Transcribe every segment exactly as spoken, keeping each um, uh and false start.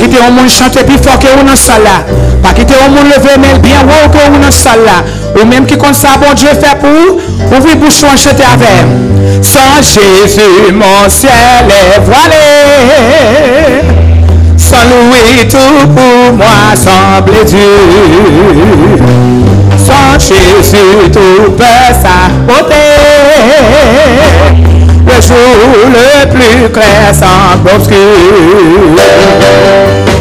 kite yon moun chante pi fò ke ou nan sal la. Pa kite yon moun leve men l byen wo ke ou nan sal la. Ou menm ki konn sa Bondye fè pou ou, ouvri bouch ou an, chante avè m. Sans Jésus, mon ciel est voilé. Sans lui, tout pour moi semble dur. Sans Jésus, tout peut s'ôter. Le jour le plus clair semble obscur.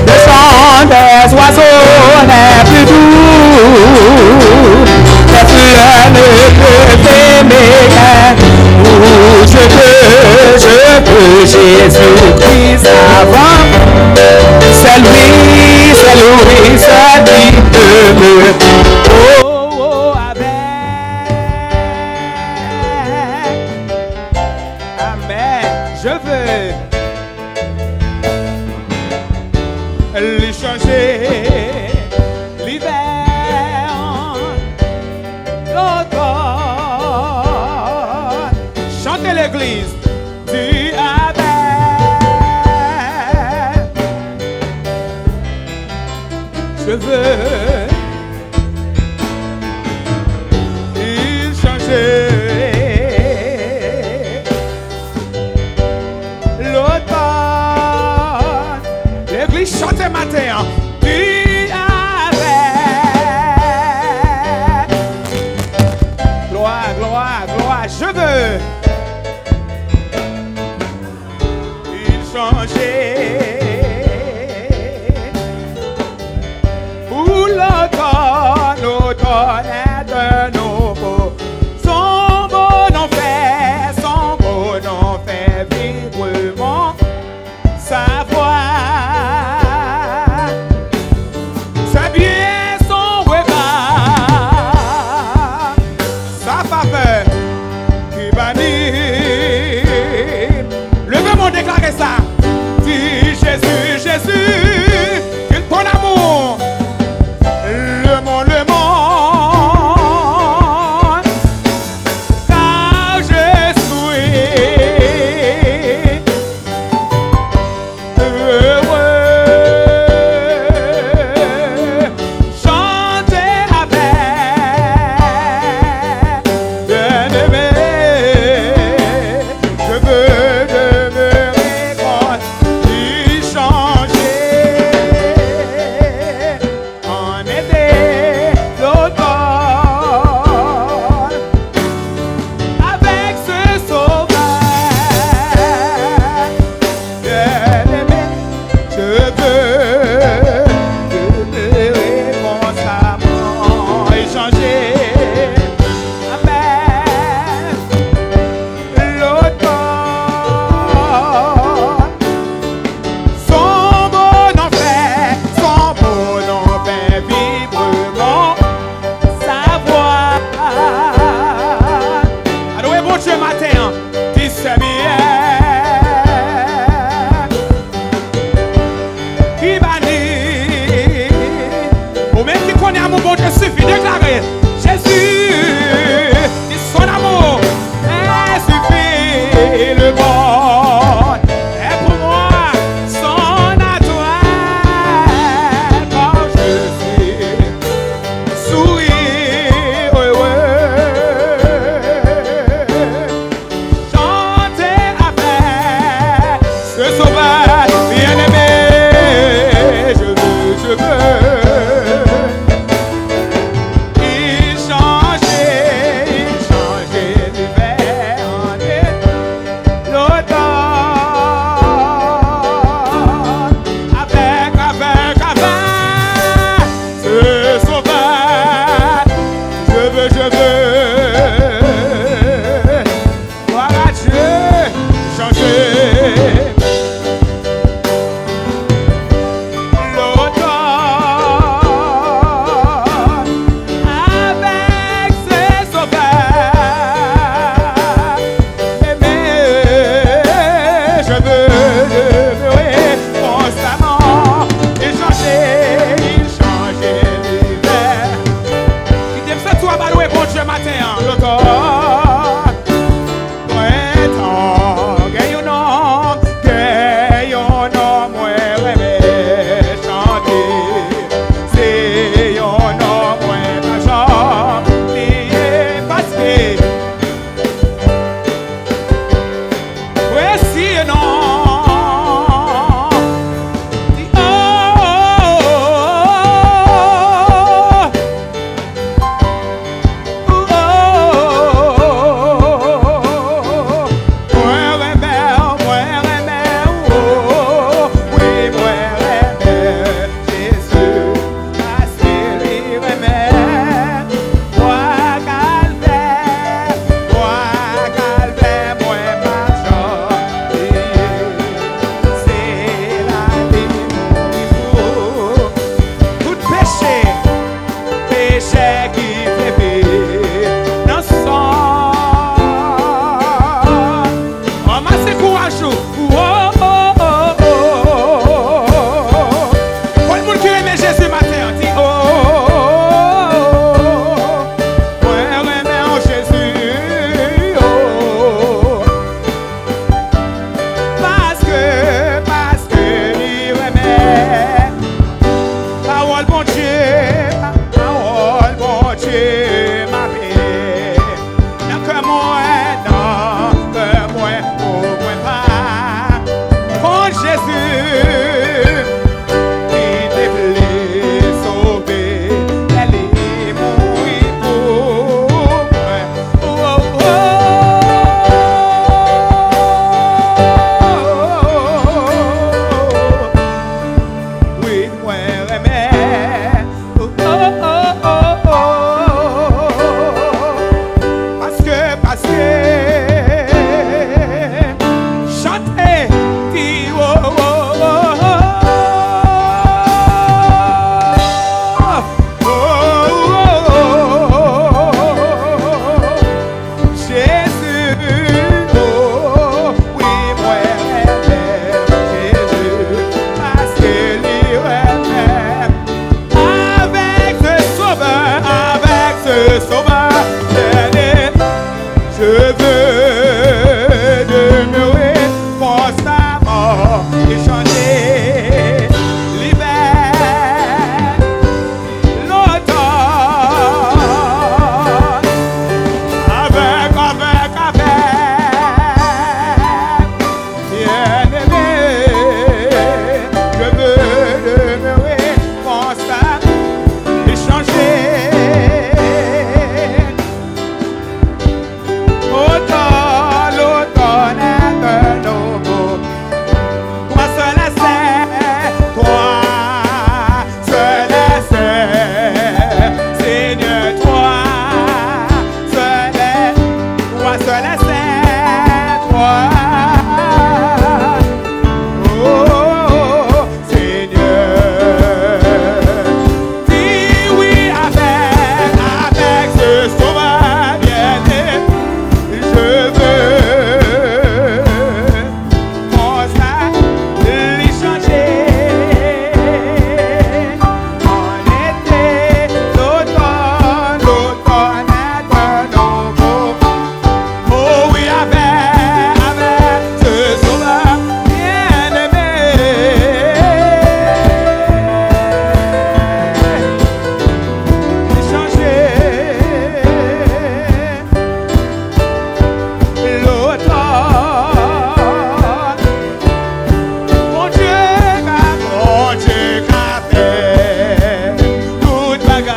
Le chant des oiseaux n'est plus doux. Les fleurs ne peuvent aimer. Où je veux, je veux Jésus-Christ avant. C'est lui, c'est lui, c'est lui que me. Oh, oh, avec. Amen. Je veux li chanje l'hiver, l'automne. Chante legliz. Dieu avec. Je veux il chanje l'automne. Legliz chante maten an. Dieu avec. Gloire, gloire, gloire. Je veux il chanje. Pour l'automne, l'automne est un nouveau. Son beau nom fait, son beau nom fait vivre mon savoir. C'est bien son regard, sa favè ki bani. Leve men w, deklare sa. Di Jezi, Jezi, que ton amour, le monde, le monde, car je suis heureux. Chante avèk byeneme. Je veux demeurer kon li chanje. En été, l'automne, avec ce sauveur bien-aimé, je veux demeurer constamment échangé avec l'automne. Son beau nom fait, son beau nom fait vibrer mon savoir. Adore Bondye maten an, di Seyè. Ki bani. Ou menm ki konnen amou Bondye sifi, deklare. Jezi, di son amour est suffisamment bon. Et pour moi, son adresse, quand je suis sourire heureux. Chante avèk ce sauveur bien-aimé. Mwen renmen. Oh, oh, oh, oh, oh. Paske, paske. Chante. Di, oh, oh, oh, oh. Oh, oh, oh, oh, oh. Jezi, oh, wi, mwen renmen Jezi, paske li renmen. Avec ce sauveur, avec ce sauveur bien-aimé, je veux demeurer constamment et changer l'hiver. L'automne, avec, avec, avec, bien-aimé, je veux demeurer constamment et changer. Autant l'automne est un nouveau. Toi seul est saint, toi seul est saint, Seigneur, toi seul est, toi seul est saint, toi. Oh, Seigneur, dis oui avec, avec ce sauveur bien-aimé, je veux mon sa li chanje. En été, l'automne, l'automne est un nouveau. Oh oui, avec, avec ce sauveur bien-aimé. Chanje. L'automne. Bondye ka, Bondye ka fè tout bagay,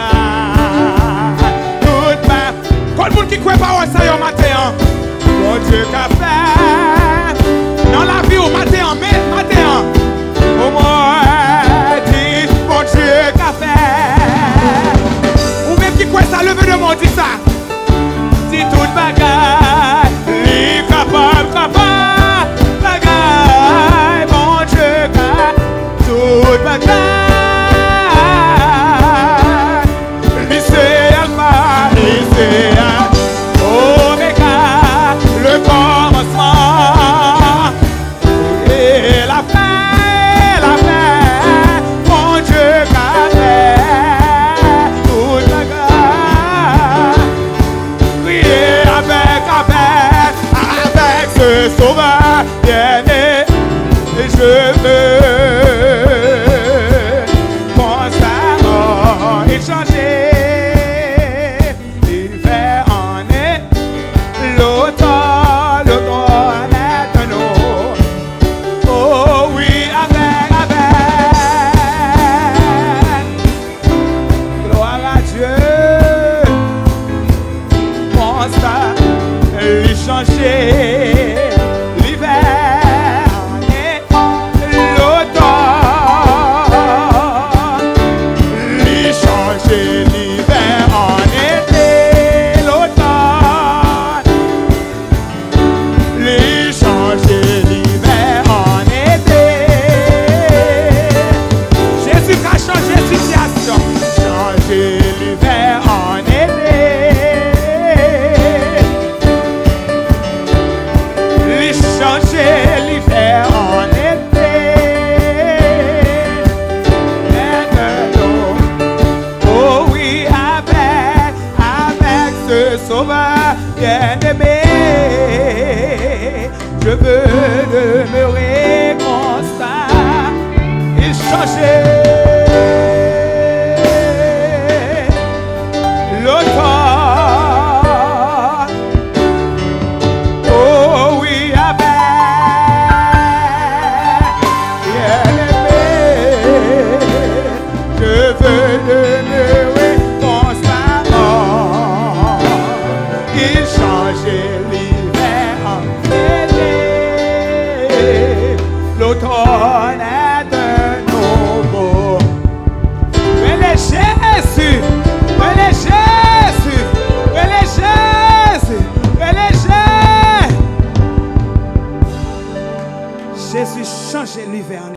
tout bagay. Konn moun ki kwè pawòl sa yo maten an? Bondye ka fè nan lavi w maten an, men maten an. Pou mwen di, Bondye ka fè. Ou menm ki kwè sa, leve de men w, di sa. Di tout bagay, li kapab, kapab bagay, Bondye ka tout bagay. Li se Alfa, li se Omega, le kòmansman e la fen, la fen. Bondye ka fè tout bagay. Kriye avèk, avèk, avèk ce sauveur bien-aimé. Je veux constamment échanger. L'hiver en est, l'automne, l'automne est un autre. Oh oui, avec, avec. Gloire à Dieu. Constat, li chanje. L'hiver en est, l'automne. Li chanje l'hiver en été, l'automne. Li chanje l'hiver en été. Jezi ka chanje sitiyasyon. Chanje l'hiver en été. Li chanje l'hiver en été. Maintenant, oh oui, avec, avec ce sauveur bien-aimé, je veux demeurer constant et changer. L'automne, oh oui, avec bien-aimé, je veux demeurer constamment et changer l'hiver en été. L'automne est un nouveau se li vè an